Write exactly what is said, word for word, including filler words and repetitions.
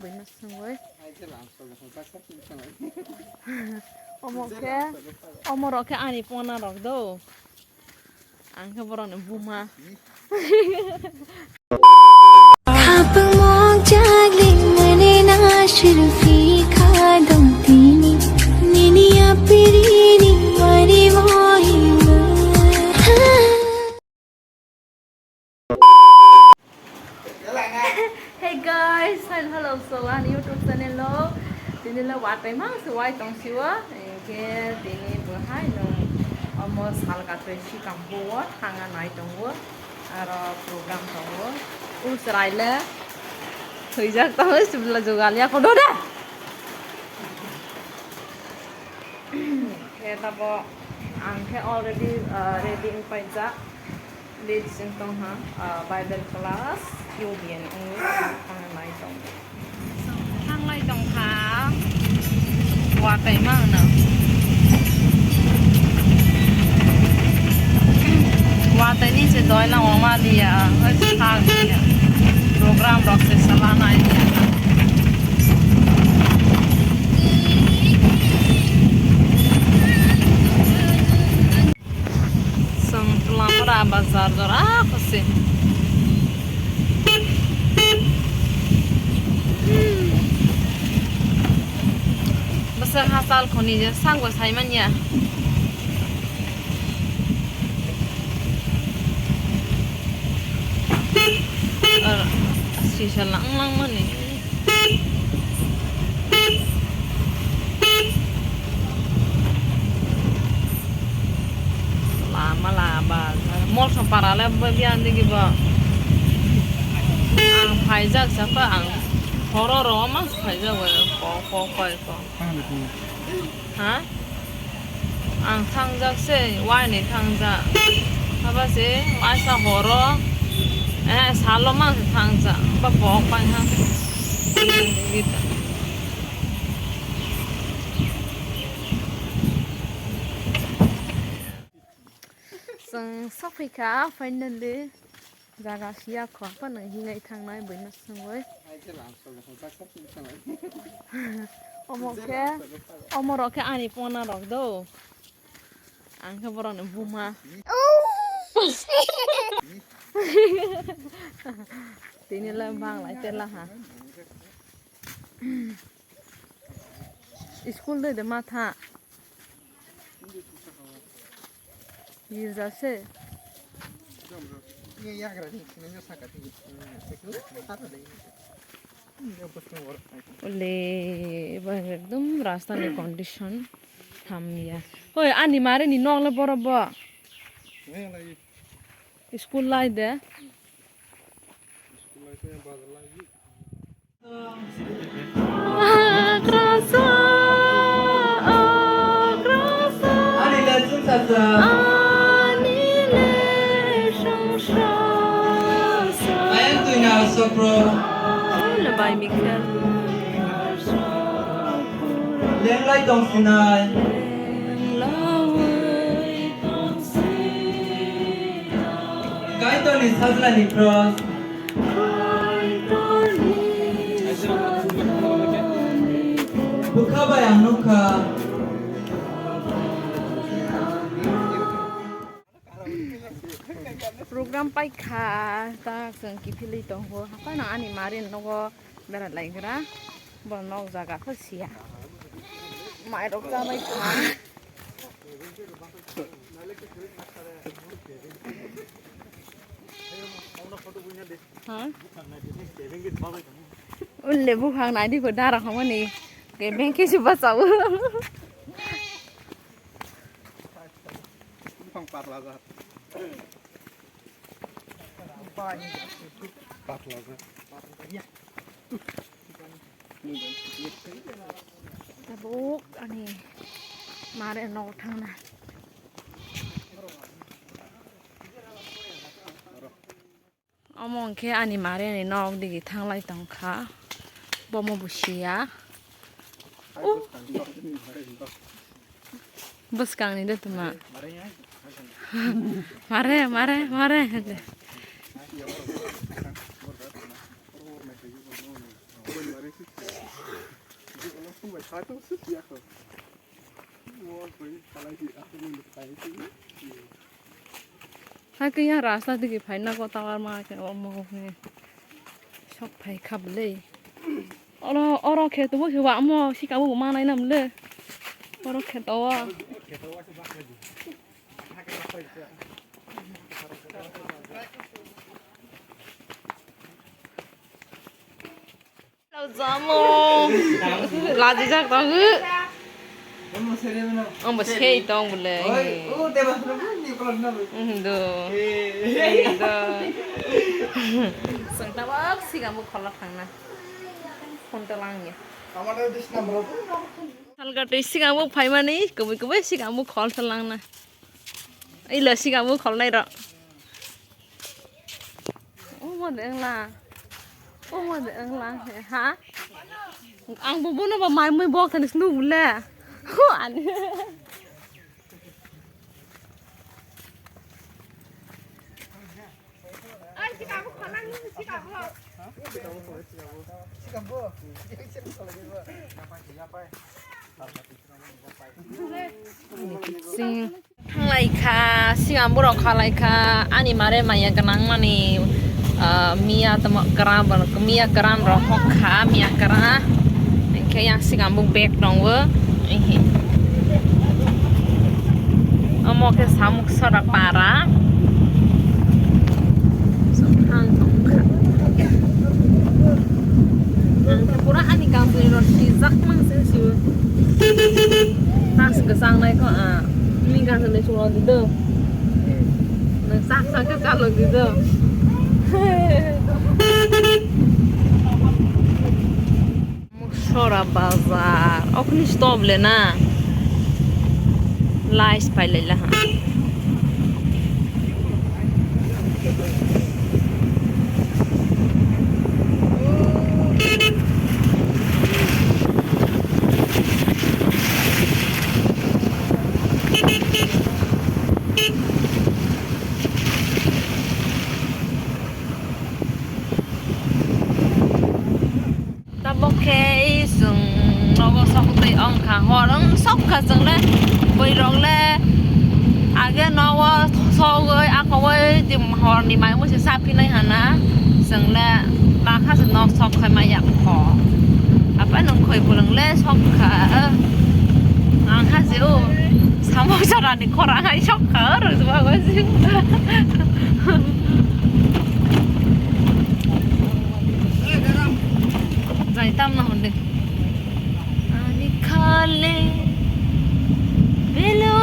Buino swngwi. Omo khe, omo rok khe ani pona rok do. Ang khe borok ni buma. Hapang mok jagling mane na shilfi kha dong tini, nini apiri ni mani mohi. Hey guys, hello, so ani YouTube channel o tini le watwi mang se wai tong siwa, engke tini bo hai no omo sal ka twi si kam bo thanga nai tongo, aro program tongo, u chwrai le thwijak tongo, sibla jugal ya kodo de. Khe tabo ang khe already, uh, ready wng paijak. Late sing tong ha, ah, Bible class, U B N wngwi tang nai tong. Thanglai tong kha, watwi ma hwno. Watwi ni se doi lang ma liya, hoi se thang liya. Program rok se sala nai liya. Chwng Tulamura bazar jora khasi. Bwswk hachal khoni je sakbo sai manya. Ar sisa lang lang mani. Lama lama. Molsom para le biyan digi bo. Ang phaijak saka ang horo ro mas phaijak bo. Ko, ko, ko, ko. Ha? Ang thangjak se, wainwi thangjak. Haba se, waisa horo, eh, salo mang se thangjak. Ba pok pai ha. Chwng sophaikha, finally. Jaga siya kho, phano hingai thangnai buino swngwi. Omo khe, omo rok khe ani pona rok do. Ang khe borok ni buma. Tini le bang lai tela ha. School doi de matha. Girja se. Ole, eba ekdom rasta ni condition hamya. Hoi, ani mare ni nok le borok bo. School lai de. Ani le chwngsacha. Ani le chwngsacha. Ayang twina sopro. Ani le bai Mikel. Lenglai tong sinai. Kaitorni sajlani cross. Bwkha bai ang nukha. Program paikha, ta chwng kiphilwi tongo. Haphano ani mari nogo bera laigra. Bo nok jaga khe siya. Mairok chabai kha. Ha? Ulle buphang naidi ko dara hamani. Kebeng khe se bachao. Buphang patla ja. Patla ja. Tabuk ani mare nogo thangna. Omo hwnkhe ani mare ni nok digi thanglai tongkha. Bomo bo siya. Uh. Bwskang ni de tuma. Mare, mare, mare. Hwnkhe. Hakhe yang rasta digi phaina ko tower ma khe omo khe sok phai kha bwle. Oro, oro khe tubu khe wa omo sika bo manai nam le. Oro khe to. Jamo. Lajijak tong. Ang bo sei tong bole. Oi, o deba, ni kolom na. Do. Do. Sengta bak siga mo khola thangna. Phone to lang ya. Salga twi siga mo phaimani, kubui kubui siga mo khol to langna. Ilo siga mo khol nai ro. Omo de wngla. Omo de wngla. Ha? Ang bo bono ba mai mui bok thani snu bule. Ho ani. Sing. Thanglai kha, siga borok khalai kha, ani mare maya gwnang mani, ah, miya tamo kwran bo, miya kwran rok hok kha, miya kwran. Hinkhe yang siga bo bag tongo. Ehe. Omo khe samuk sora para. Sophang tong kha. Ang khe pura ani gam sari rok sijak mang se siyo. Tas kwchang nai kho, ah. Nini gana le chwla di do. Nang sak sak khe chalo di do. Sora bazar. Okni stop le na. Lais pai lai la ha. Tabok khe chwng nogo sokgwi wngkha, hor wng sokha chwng le, bwrwi rok le age nogo sogwi akhogwi horni mai mui se cha phinai hana, chwng le bakha se nok sok khai maya kho. Apai nwng khoi bwlwng le sok kha, ang kha se o samok jorani khorang hai sok kha, rwjak bagwi se. Jai tamna hwnde. Ani khale belo